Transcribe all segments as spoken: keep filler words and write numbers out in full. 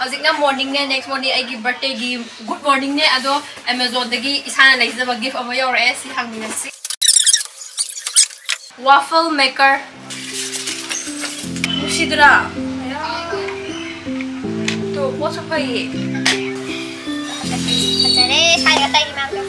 ꯍꯧꯖꯤꯛꯅ morningꯅꯦ, next morning ꯑꯩꯒꯤ birthdayꯒꯤ good morningꯅꯦ꯫ ꯑꯗꯣ Amazonꯗꯒꯤ ꯏꯁꯥꯅ ꯂꯩꯖꯕ gift ꯑꯃ ꯌꯧꯔꯛꯑꯦ, ꯁꯤ ꯍꯥꯡꯃꯤꯟꯅꯁꯤ꯫ Waffle maker꯫ ꯅꯨꯡꯁꯤꯗ꯭ꯔꯥ? ꯇꯣ, ꯄꯣꯠꯁꯨ ꯐꯩꯌꯦ꯫ ꯐꯖꯔꯦ, ꯁꯥꯏ ꯑꯇꯩꯗꯤ ꯃꯌꯥꯝꯗꯣ꯫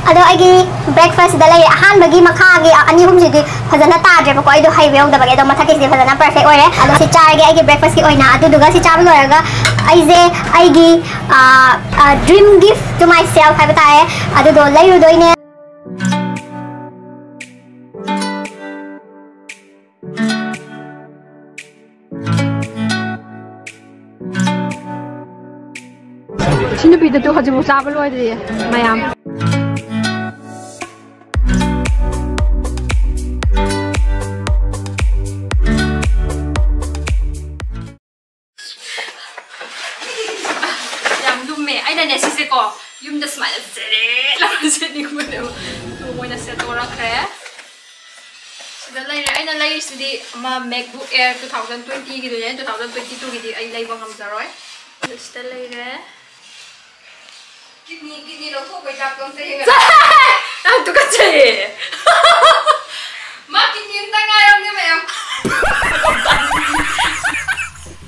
ꯑꯗꯣ ꯑꯩꯒꯤ breakfastꯁꯤꯗ ꯂꯩꯔꯦ꯫ ꯑꯍꯥꯟꯕꯒꯤ ꯃꯈꯥꯒꯤ ꯑꯅꯤ ꯑꯍꯨꯝꯁꯤꯗꯤ ꯐꯖꯅ ꯇꯥꯗ꯭ꯔꯦꯕꯀꯣ, ꯑꯩꯗꯣ ꯍꯩꯕ ꯌꯧꯗꯕꯒꯤ꯫ ꯑꯗꯣ ꯃꯊꯛꯀꯤꯁꯤꯗꯤ ꯐꯖꯅ perfect ꯑꯣꯏꯔꯦ꯫ ꯑꯗꯣ ꯁꯤ ꯆꯥꯔꯒꯦ ꯑꯩꯒꯤ breakfastꯀꯤ ꯑꯣꯏꯅ꯫ ꯑꯗꯨꯗꯨꯒ ꯁꯤ ꯆꯥꯕ ꯂꯣꯏꯔꯒ ꯑꯩꯁꯦ ꯑꯩꯒꯤ, ꯑ, ꯑ, dream gift to myself ꯍꯥꯏꯕ ꯇꯥꯔꯦ, ꯑꯗꯨꯗꯣ ꯂꯩꯔꯨꯗꯣꯏꯅꯦ꯫ ꯁꯤ ꯅꯨꯄꯤꯗꯨꯁꯨ ꯍꯧꯖꯤꯛꯐꯥꯎ ꯆꯥꯕ ꯂꯣꯏꯗ꯭ꯔꯤꯌꯦ ꯃꯌꯥꯝ꯫ ꯌꯥꯝ ꯂꯨꯝꯃꯦ꯫ ꯑꯩꯅꯅꯦ ꯁꯤꯁꯦꯀꯣ, ꯌꯨꯝꯗ ꯁꯨꯃꯥꯏꯅ ꯖꯦꯔꯦ ꯂꯥꯎꯅ ꯁꯦꯠꯅꯤꯡꯕꯅꯦꯕ꯫ ꯑꯗꯨ ꯃꯣꯏꯅ ꯁꯦꯠꯇꯣꯔꯛꯈ꯭ꯔꯦ꯫ ꯁꯤꯗ ꯂꯩꯔꯦ꯫ ꯑꯩꯅ ꯂꯩꯔꯤꯁꯤꯗꯤ ꯑꯃ MacBook Air two thousand twentyꯒꯤꯗꯨꯅꯦ, two thousand twenty twoꯒꯤꯗꯤ ꯑꯩ ꯂꯩꯕ ꯉꯝꯖꯔꯣꯏ꯫ ꯑꯗꯨ ꯁꯤꯗ ꯂꯩꯔꯦ꯫ Kidney, kidney ꯂꯧꯊꯣꯛꯄꯩ ꯇꯥꯏꯞꯇ ꯑꯝꯇ ꯌꯦꯡꯉꯣ꯫ ꯌꯥꯝ ꯇꯨꯀꯠꯆꯩꯌꯦ꯫ ꯃꯥ kidney ꯑꯝꯇ ꯉꯥꯏꯔꯝꯅꯦ ꯃꯌꯥꯝ꯫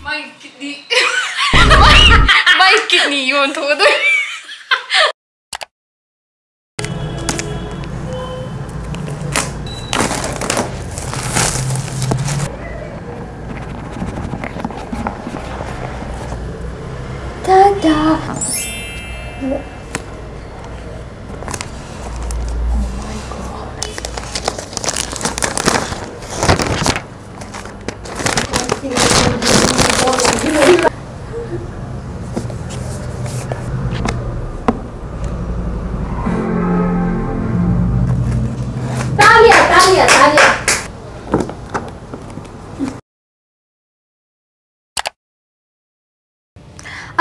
ꯃꯥꯒꯤ kidney꯫ ꯃꯥꯒꯤ kidney ꯌꯣꯟꯊꯣꯛꯑꯗꯣꯏꯅꯤ꯫ Ta-da! Oh my God.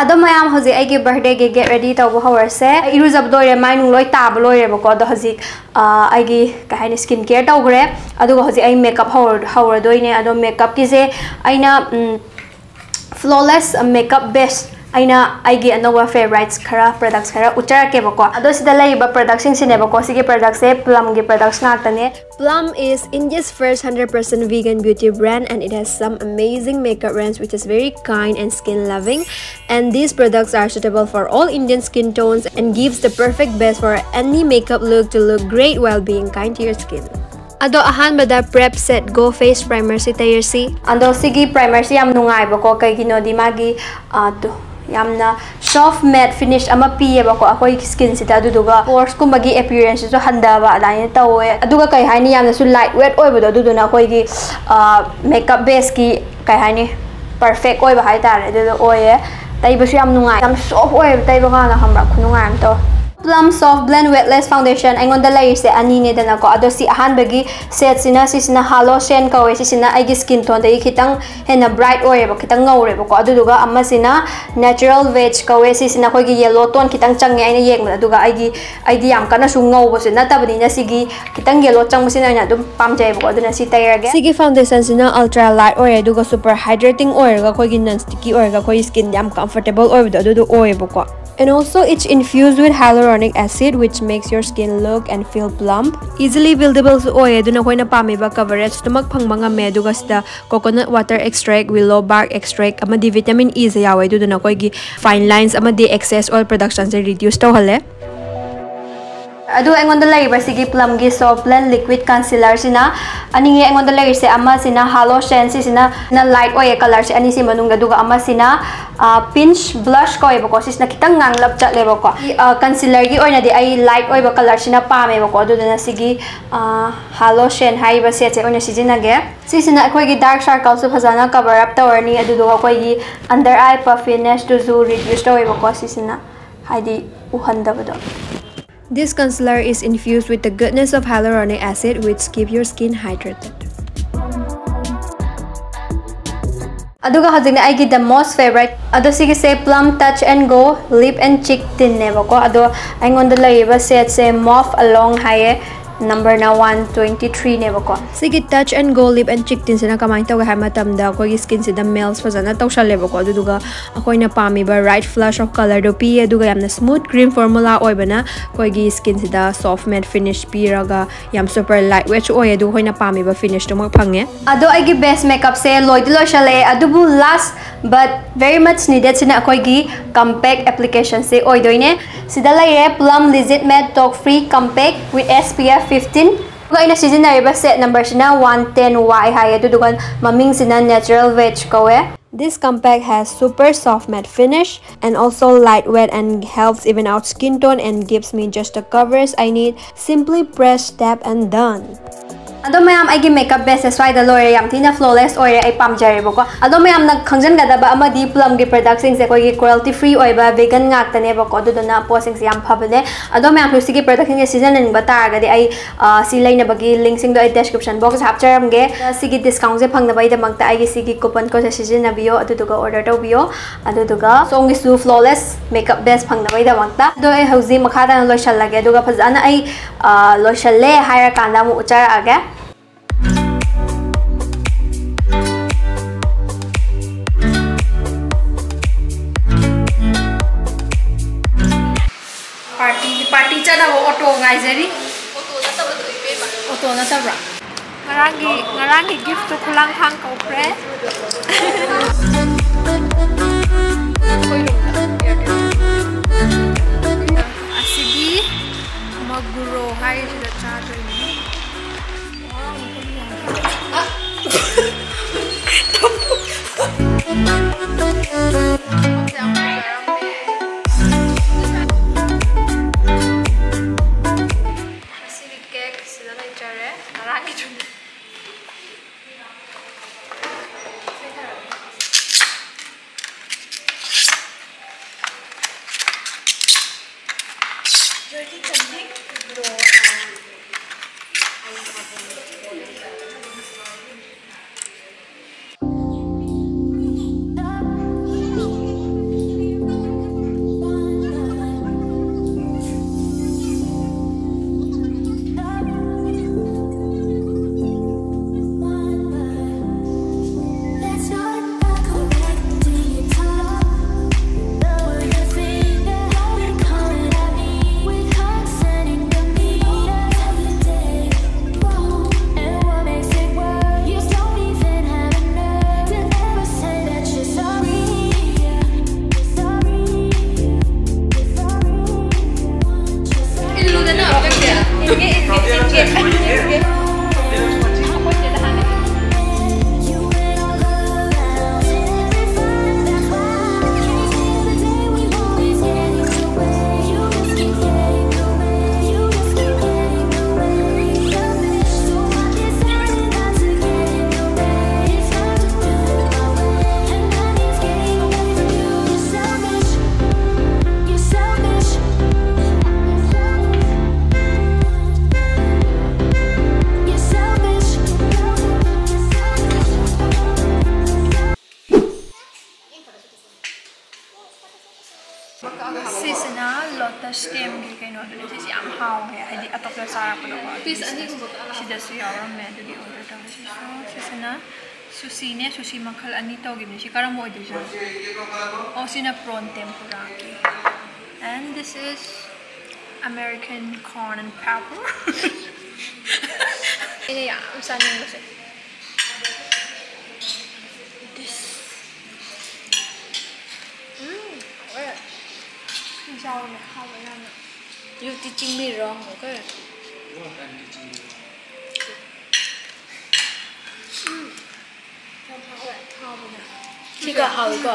ꯑꯗꯣ ꯃꯌꯥꯝ, ꯍꯧꯖꯤꯛ ꯑꯩꯒꯤ ꯕꯔꯊꯗꯦꯒꯤ ꯒꯦꯠ ꯔꯦꯗꯤ ꯇꯧꯕ ꯍꯧꯔꯁꯦ꯫ ꯑꯩ ꯏꯔꯨꯖꯕ ꯂꯣꯏꯔꯦ, ꯃꯥꯏ ꯅꯨꯡ ꯂꯣꯏ ꯇꯥꯕ ꯂꯣꯏꯔꯦꯕꯀꯣ꯫ ꯑꯗꯣ ꯍꯧꯖꯤꯛ ꯑꯥ, ꯑꯩꯒꯤ ꯀꯩ ꯍꯥꯏꯅꯤ, ꯁ꯭ꯀꯤꯟ ꯀꯦꯌꯔ ꯇꯧꯈ꯭ꯔꯦ꯫ ꯑꯗꯨꯒ ꯍꯧꯖꯤꯛ ꯑꯩ ꯃꯦꯀꯞ ꯍꯧꯔ- ꯍꯧꯔꯗꯣꯏꯅꯦ꯫ ꯑꯗꯣ ꯃꯦꯀꯞꯀꯤꯁꯦ ꯑꯩꯅ ꯎꯝ, ꯐ꯭ꯂꯣꯂꯦꯁ ꯃꯦꯀꯞ ꯕꯦꯁ, ꯑꯩꯅ ꯑꯩꯒꯤ ꯑꯅꯧꯕ ꯐꯦꯕꯔꯥꯏꯠꯁ ꯈꯔ, ꯄ꯭ꯔꯗꯛꯁ ꯈꯔ ꯎꯠꯆꯔꯛꯀꯦꯕꯀꯣ꯫ ꯑꯗꯣ ꯁꯤꯗ ꯂꯩꯔꯤꯕ ꯄ꯭ꯔꯗꯛꯁꯤꯡꯁꯤꯅꯦꯕꯀꯣ꯫ ꯁꯤꯒꯤ ꯄ꯭ꯔꯗꯛꯁꯦ ꯄ꯭ꯂꯝꯒꯤ ꯄ꯭ꯔꯗꯛꯁ ꯉꯥꯛꯇꯅꯦ꯫ Plum is India's first hundred percent vegan beauty brand, and it has some amazing makeup range which is very kind and skin loving. And these products are suitable for all Indian skin tones and gives the perfect base for any makeup look to look great while being kind to your skin. ꯑꯗꯣ ꯑꯍꯥꯟꯕꯗ Prep Set Go Face Primer ꯁꯤ ꯇꯩꯔꯁꯤ꯫ ꯑꯗꯣ ꯁꯤꯒꯤ ꯄ꯭ꯔꯥꯏꯃꯔꯁꯤ ꯌꯥꯝ ꯅꯨꯡꯉꯥꯏꯕꯀꯣ, ꯀꯩꯒꯤꯅꯣꯗꯤ ꯃꯥꯒꯤ ꯑꯥ, two, ꯌꯥꯝꯅ ꯁꯣꯐ ꯃꯦꯠ finish ꯑꯃ ꯄꯤꯌꯦꯕꯀꯣ ꯑꯩꯈꯣꯏꯒꯤ ꯁ꯭ꯀꯤꯟꯁꯤꯗ꯫ ꯑꯗꯨꯗꯨꯒ ꯄꯣꯔꯁꯀꯨꯝꯕꯒꯤ ꯑꯦꯄꯤꯌꯔꯦꯟꯁꯁꯤꯁꯨ ꯍꯟꯊꯕ ꯑꯗꯨꯃꯥꯏꯅ ꯇꯧꯋꯦ꯫ ꯑꯗꯨꯒ ꯀꯩ ꯍꯥꯏꯅꯤ, ꯌꯥꯝꯅꯁꯨ ꯂꯥꯏꯠ ꯋꯦꯠ ꯑꯣꯏꯕꯗꯣ, ꯑꯗꯨꯗꯨꯅ ꯑꯩꯈꯣꯏꯒꯤ ꯃꯦꯀꯞ ꯕꯦꯁꯀꯤ ꯀꯩ ꯍꯥꯏꯅꯤ, ꯄꯔꯐꯦꯛ ꯑꯣꯏꯕ ꯍꯥꯏꯇꯥꯔꯦ, ꯑꯗꯨꯗꯣ ꯑꯣꯏꯌꯦ꯫ ꯇꯩꯕꯁꯨ ꯌꯥꯝ ꯅꯨꯡꯉꯥꯏ, ꯌꯥꯝ ꯁꯣꯐ ꯑꯣꯏꯌꯦꯕ ꯇꯩꯕ ꯀꯥꯟꯗ, ꯈꯪꯕ꯭ꯔꯥ? ꯈꯨꯅꯨꯡꯉꯥꯏ ꯑꯃ ꯇꯧꯋꯦ꯫ Plum Soft Blend Weightless Foundation ꯑꯩꯉꯣꯟꯗ ꯂꯩꯔꯤꯁꯦ ꯑꯅꯤꯅꯦꯗꯅꯀꯣ꯫ ꯑꯗꯣ ꯁꯤ ꯑꯍꯥꯟꯕꯒꯤ ꯁꯦꯠꯁꯤꯅ, ꯁꯤꯁꯤꯅ Halo Shane ꯀꯧꯋꯦ꯫ ꯁꯤꯁꯤꯅ ꯑꯩꯒꯤ ꯁ꯭ꯀꯤꯟ ꯇꯣꯟꯗꯒꯤ ꯈꯤꯇꯪ ꯍꯦꯟꯅ ꯕ꯭ꯔꯥꯏꯠ ꯑꯣꯏꯌꯦꯕ, ꯈꯤꯇꯪ ꯉꯧꯔꯦꯕꯀꯣ꯫ ꯑꯗꯨꯗꯨꯒ ꯑꯃꯁꯤꯅ Natural Veg ꯀꯧꯋꯦ꯫ ꯁꯤꯁꯤꯅ ꯑꯩꯈꯣꯏꯒꯤ ꯌꯦꯂꯣ ꯇꯣꯟ ꯈꯤꯇꯪ ꯆꯪꯉꯦ ꯑꯩꯅ ꯌꯦꯡꯕꯗ꯫ ꯑꯗꯨꯒ ꯑꯩꯒꯤ, ꯑꯩꯗꯤ ꯌꯥꯝ ꯀꯟꯅꯁꯨ ꯉꯧꯕꯁꯨ ꯅꯠꯇꯕꯅꯤꯅ ꯁꯤꯒꯤ ꯈꯤꯇꯪ ꯌꯦꯂꯣ ꯆꯪꯕꯁꯤꯅ ꯑꯣꯏꯅ ꯑꯗꯨꯝ ꯄꯥꯝꯖꯩꯌꯦꯕꯀꯣ꯫ ꯑꯗꯨꯅ ꯁꯤ ꯇꯩꯔꯒꯦ꯫ ꯁꯤꯒꯤ ꯐꯥꯎꯟꯗꯦꯁꯟꯁꯤꯅ ꯑꯜꯇ꯭ꯔꯥ ꯂꯥꯏꯠ ꯑꯣꯏꯔꯦ, ꯑꯗꯨꯒ ꯁꯨꯄꯔ ꯍꯥꯏꯗ꯭ꯔꯦꯇꯤꯡ ꯑꯣꯏꯔꯒ ꯑꯩꯈꯣꯏꯒꯤ ꯅꯟ ꯁ꯭ꯇꯤꯀꯤ ꯑꯣꯏꯔꯒ ꯑꯩꯈꯣꯏꯒꯤ ꯁ꯭ꯀꯤꯟꯗ ꯌꯥꯝ ꯀꯝꯐꯣꯔꯇꯦꯕꯜ ꯑꯣꯏꯕꯗꯣ ꯑꯗꯨꯗꯣ ꯑꯣꯏꯌꯦꯕꯀꯣ꯫ And also it's infused with hyaluronic acid, which makes your skin look and feel plump. Easily buildable ꯁꯨ ꯑꯣꯏꯌꯦ, ꯑꯗꯨꯅ ꯑꯩꯈꯣꯏꯅ ꯄꯥꯝꯃꯤꯕ ꯀꯚꯔꯦꯖ ꯑꯗꯨꯃꯛ ꯐꯪꯕ ꯉꯝꯃꯦ꯫ ꯑꯗꯨꯒ ꯁꯤꯗ coconut water extract, willow bark extract ꯑꯃꯗꯤ vitamin E ꯁꯦ ꯌꯥꯎꯋꯦ, ꯑꯗꯨꯗꯨꯅ ꯑꯩꯈꯣꯏꯒꯤ fine lines ꯑꯃꯗꯤ excess oil production ꯁꯦ reduce ꯇꯧꯍꯜꯂꯦ꯫ ꯑꯗꯨ ꯑꯩꯉꯣꯟꯗ ꯂꯩꯔꯤꯕ ꯁꯤꯒꯤ ꯄ꯭ꯂꯝꯒꯤ Soft Blend Liquid Concealer ꯁꯤꯅ ꯑꯅꯤꯅꯦ ꯑꯩꯉꯣꯟꯗ ꯂꯩꯔꯤꯁꯦ꯫ ꯑꯃꯁꯤꯅ Halo Shane, ꯁꯤꯁꯤꯅ ꯂꯥꯏꯠ ꯑꯣꯏꯌꯦ ꯀꯂꯔꯁꯦ ꯑꯅꯤꯁꯤ ꯃꯅꯨꯡꯗ, ꯑꯗꯨꯒ ꯑꯃꯁꯤꯅ ꯄꯤꯟꯁ ꯕ꯭ꯂꯁ ꯀꯧꯋꯦꯕꯀꯣ꯫ ꯁꯤꯁꯤꯅ ꯈꯤꯇꯪ ꯉꯥꯡꯂꯞ ꯆꯠꯂꯦꯕꯀꯣ꯫ ꯀꯟꯁꯤꯂꯔꯒꯤ ꯑꯣꯏꯅꯗꯤ ꯑꯩ ꯂꯥꯏꯠ ꯑꯣꯏꯕ ꯀꯂꯔꯁꯤꯅ ꯄꯥꯝꯃꯦꯕꯀꯣ, ꯑꯗꯨꯗꯨꯅ ꯁꯤꯒꯤ Halo Shane ꯍꯥꯏꯔꯤꯕ ꯁꯦꯠꯁꯦ ꯑꯣꯏꯅ ꯁꯤꯖꯤꯟꯅꯒꯦ꯫ ꯁꯤꯁꯤꯅ ꯑꯩꯈꯣꯏꯒꯤ ꯗꯥꯔꯛ ꯁꯥꯔꯀꯜꯁꯨ ꯐꯖꯅ ꯀꯚꯔ ꯑꯞ ꯇꯧꯔꯅꯤ, ꯑꯗꯨꯗꯨꯒ ꯑꯩꯈꯣꯏꯒꯤ ꯑꯟꯗꯔ ꯑꯥꯏ ꯄꯐꯤꯅꯦꯁꯇꯨꯁꯨ ꯔꯤꯗ꯭ꯌꯨꯁ ꯇꯧꯋꯦꯕꯀꯣ꯫ ꯁꯤꯁꯤꯅ ꯍꯥꯏꯗꯤ ꯎꯍꯟꯗꯕꯗꯣ꯫ This concealer is infused with the goodness of hyaluronic acid, which keep your skin hydrated. ꯑꯗꯨꯒ ꯍꯧꯖꯤꯛꯅ ꯑꯩꯒꯤ the most favorite, ꯑꯗꯣ ꯁꯤꯒꯤꯁꯦ Plum Touch and Go Lip and Cheek Tint ꯅꯦꯕꯀꯣ꯫ ꯑꯗꯣ ꯑꯩꯉꯣꯟꯗ ꯂꯩꯔꯤꯕ ꯁꯦꯠꯁꯦ Mauve Alone ꯍꯥꯏꯌꯦ, ꯅꯝꯕꯔꯅ ꯋꯥꯟ ꯇ꯭ꯋꯦꯟꯇꯤ ꯊ꯭ꯔꯤꯅꯦꯕꯀꯣ꯫ ꯁꯤꯒꯤ Touch and Go Lip and Cheek Tintꯁꯤꯅ ꯀꯃꯥꯏꯅ ꯇꯧꯒꯦ ꯍꯥꯏꯕ ꯃꯇꯝꯗ, ꯑꯩꯈꯣꯏꯒꯤ ꯁ꯭ꯀꯤꯟꯁꯤꯗ ꯃꯦꯜꯁ ꯐꯖꯅ ꯇꯧꯁꯜꯂꯦꯕꯀꯣ꯫ ꯑꯗꯨꯗꯨꯒ ꯑꯩꯈꯣꯏꯅ ꯄꯥꯝꯃꯤꯕ right flush of colourꯗꯣ ꯄꯤꯌꯦ, ꯑꯗꯨꯒ ꯌꯥꯝꯅ smooth cream formula ꯑꯣꯏꯕꯅ ꯑꯩꯈꯣꯏꯒꯤ ꯁ꯭ꯀꯤꯟꯁꯤꯗ soft matte finish ꯄꯤꯔꯒ ꯌꯥꯝ super light weightꯁꯨ ꯑꯣꯏꯌꯦ, ꯑꯗꯨꯒ ꯑꯩꯈꯣꯏꯅ ꯄꯥꯝꯃꯤꯕ finishꯇꯨꯃꯛ ꯐꯪꯉꯦ꯫ ꯑꯗꯣ ꯑꯩꯒꯤ base makeupꯁꯦ ꯂꯣꯏꯗꯤ ꯂꯣꯏꯁꯜꯂꯛꯑꯦ, ꯑꯗꯨꯕꯨ last but very much neededꯁꯤꯅ ꯑꯩꯈꯣꯏꯒꯤ compact applicationꯁꯦ ꯑꯣꯏꯗꯣꯏꯅꯦ꯫ ꯁꯤꯗ ꯂꯩꯔꯦ Plum Legit Matte Talc Free Compact with S P F fifteen꯫ ꯑꯗꯨꯒ ꯑꯩꯅ ꯁꯤꯖꯤꯟꯅꯔꯤꯕ ꯁꯦꯠ ꯅꯝꯕꯔꯁꯤꯅ ꯋꯥꯟ ꯇꯦꯟ ꯋꯥꯏ ꯍꯥꯏꯌꯦ, ꯑꯗꯨꯗꯨꯒ ꯃꯃꯤꯡꯁꯤꯅ Natural Veg ꯀꯧꯋꯦ꯫ This compact has super soft matte finish and also lightweight and helps even out skin tone and gives me just the coverage I need. Simply press, tap and done. ꯑꯗꯣ ꯃꯌꯥꯝ, ꯑꯩꯒꯤ makeup ꯕꯦꯁꯁꯦ ꯁ꯭ꯋꯥꯏꯗ ꯂꯣꯏꯔꯦ꯫ ꯌꯥꯝ ꯊꯤꯅ flawless ꯑꯣꯏꯔꯦ, ꯑꯩ ꯄꯥꯝꯖꯔꯦꯕꯀꯣ꯫ ꯑꯗꯣ ꯃꯌꯥꯝꯅ ꯈꯪꯖꯤꯟꯒꯗꯕ ꯑꯃꯗꯤ Plumꯒꯤ productꯁꯤꯡꯁꯦ ꯑꯩꯈꯣꯏꯒꯤ cruelty free ꯑꯣꯏꯕ, vegan ꯉꯥꯛꯇꯅꯦꯕꯀꯣ꯫ ꯑꯗꯨꯗꯨꯅ ꯄꯣꯠꯁꯤꯡꯁꯦ ꯌꯥꯝ ꯐꯕꯅꯦ꯫ ꯑꯗꯣ ꯃꯌꯥꯝꯁꯨ ꯁꯤꯒꯤ productꯁꯤꯡꯁꯦ ꯁꯤꯖꯤꯟꯅꯅꯤꯡꯕ ꯇꯥꯔꯒꯗꯤ ꯑꯩ, ꯑ, ꯁꯤ ꯂꯩꯅꯕꯒꯤ linkꯁꯤꯡꯗꯣ ꯑꯩ description boxꯇ ꯍꯥꯞꯆꯔꯝꯒꯦ꯫ ꯁꯤꯒꯤ discountꯁꯦ ꯐꯪꯅꯕꯒꯤꯗꯃꯛꯇ ꯑꯩꯒꯤ ꯁꯤꯒꯤ coupon codeꯁꯦ ꯁꯤꯖꯤꯟꯅꯕꯤꯌꯣ, ꯑꯗꯨꯗꯨꯒ order ꯇꯧꯕꯤꯌꯣ꯫ ꯑꯗꯨꯗꯨꯒ ꯁꯣꯝꯒꯤꯁꯨ flawless ꯃꯦꯀꯞ ꯕꯦꯁ ꯐꯪꯅꯕꯒꯤꯗꯃꯛꯇ꯫ ꯑꯗꯣ ꯑꯩ ꯍꯧꯖꯤꯛ ꯃꯈꯥ ꯇꯥꯅ ꯂꯣꯏꯁꯜꯂꯒꯦ, ꯑꯗꯨꯒ ꯐꯖꯅ ꯑꯩ, ꯑ, ꯂꯣꯏꯁꯜꯂꯦ ꯍꯥꯏꯔꯀꯥꯟꯗ ꯑꯃꯨꯛ ꯎꯠꯆꯔꯛꯑꯒꯦ꯫ Party, party ꯆꯠꯅꯕ auto ꯉꯥꯏꯖꯔꯤ꯫ Auto ꯅꯠꯇꯕ꯭ꯔꯥ? ꯉꯔꯥꯡꯒꯤ, ꯉꯔꯥꯡꯒꯤ giftꯇꯣ ꯈꯨꯂꯥꯡꯈꯥꯡ ꯀꯧꯈ꯭ꯔꯦ꯫ ꯑꯁꯤꯒꯤ ꯃꯒꯨꯔꯣ ꯍꯥꯏꯔꯤꯁꯤꯗ ꯆꯥꯗꯣꯏꯅꯦ꯫ ꯉꯁꯤꯒꯤ cake ꯁꯤꯗ ꯂꯩꯖꯔꯦ, ꯉꯔꯥꯡꯒꯤꯗꯨꯅꯤ꯫ ꯍꯥꯎꯋꯦ, ꯍꯥꯏꯗꯤ ꯑꯇꯣꯞꯄ ꯆꯥꯔꯛꯄꯗꯀꯣ꯫ Piece ꯑꯅꯤꯒꯨꯝꯕ ꯀꯛꯑꯒ꯫ ꯁꯤꯗꯁꯨ ꯌꯥꯎꯔꯝꯃꯦ, ꯑꯗꯨꯒꯤ order ꯇꯧꯔꯦ꯫ ꯁꯤꯁꯨ, ꯁꯤꯁꯤꯅ ꯁꯨꯁꯤꯅꯦ, ꯁꯨꯁꯤ ꯃꯈꯜ ꯑꯅꯤ ꯇꯧꯈꯤꯕꯅꯦ꯫ ꯁꯤ ꯀꯔꯝꯕ ꯑꯣꯏꯗꯣꯏꯖꯥꯠꯅꯣ? ꯑꯣ, ꯁꯤꯅ prawn tempura ꯒꯤ꯫ And this is American corn and pepper. ꯑꯩꯅ ꯌꯥꯝ ꯆꯥꯅꯤꯡꯕꯁꯦ꯫ This. ꯎꯝ, ꯍꯥꯎꯋꯦ꯫ ꯌꯥꯎꯔꯦ, ꯍꯥꯎꯋꯦ ꯌꯥꯝꯅ꯫ You teaching me wrong, okay? What I'm teaching you? ꯎꯝ, ꯌꯥꯝ ꯍꯥꯎꯋꯦ, ꯍꯥꯎꯕꯅꯦ꯫ ꯁꯤꯒ ꯍꯥꯎꯋꯤꯀꯣ?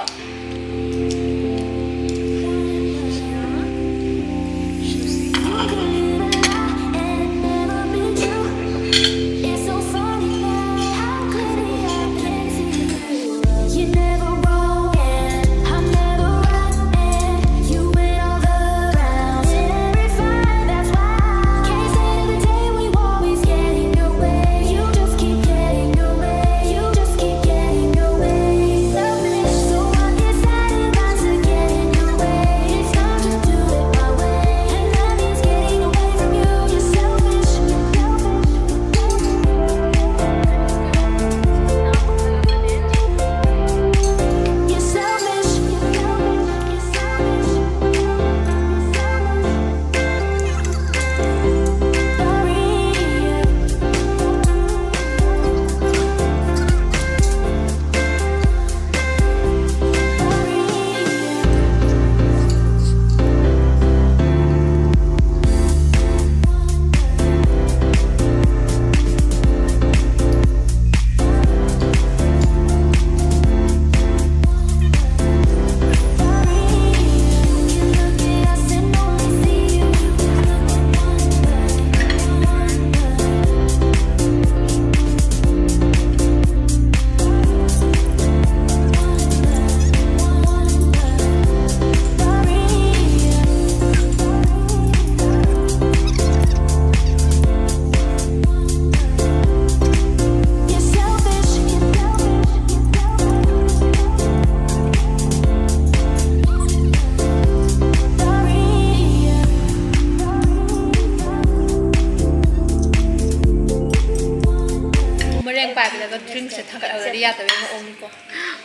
ꯗ꯭ꯔꯤꯡꯁꯦ ꯊꯥꯡꯒꯠꯍꯧꯔꯗꯤ ꯌꯥꯗꯕꯒꯤ ꯃꯑꯣꯡꯅꯤꯀꯣ꯫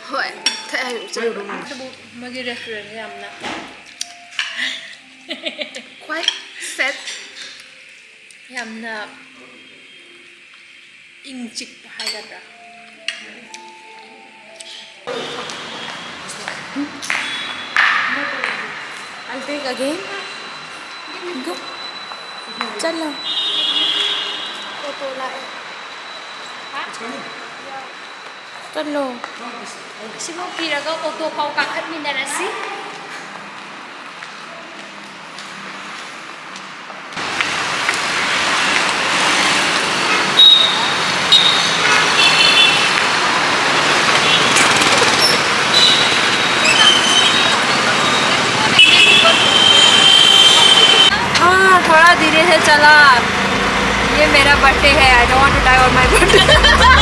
ꯍꯣꯏ, ꯊꯛꯑꯦ ꯍꯥꯏꯕ ꯆꯠꯂꯨꯔꯣ꯫ ꯑꯗꯨꯕꯨ ꯃꯣꯏꯒꯤ ꯔꯦꯁꯇꯨꯔꯦꯟꯁꯦ ꯌꯥꯝꯅ quite sad, ꯌꯥꯝꯅ ꯏꯪ ꯆꯤꯛꯄ ꯍꯥꯏꯒꯗ꯭ꯔꯥ꯫ I'll take again. Go. ꯆꯠꯂꯣ꯫ ꯑꯣꯇꯣ ꯂꯥꯛꯑꯦ꯫ ꯆꯠꯂꯣ꯫ ꯁꯤꯕꯨ ꯀꯤꯔꯒ ꯑꯣꯇꯣ ꯐꯥꯎ ꯀꯥꯈꯠꯃꯤꯟꯅꯔꯁꯤ꯫ हाँ, थोड़ा धीरे से चला। ये मेरा बर्थडे है, I don't want to die on my birthday।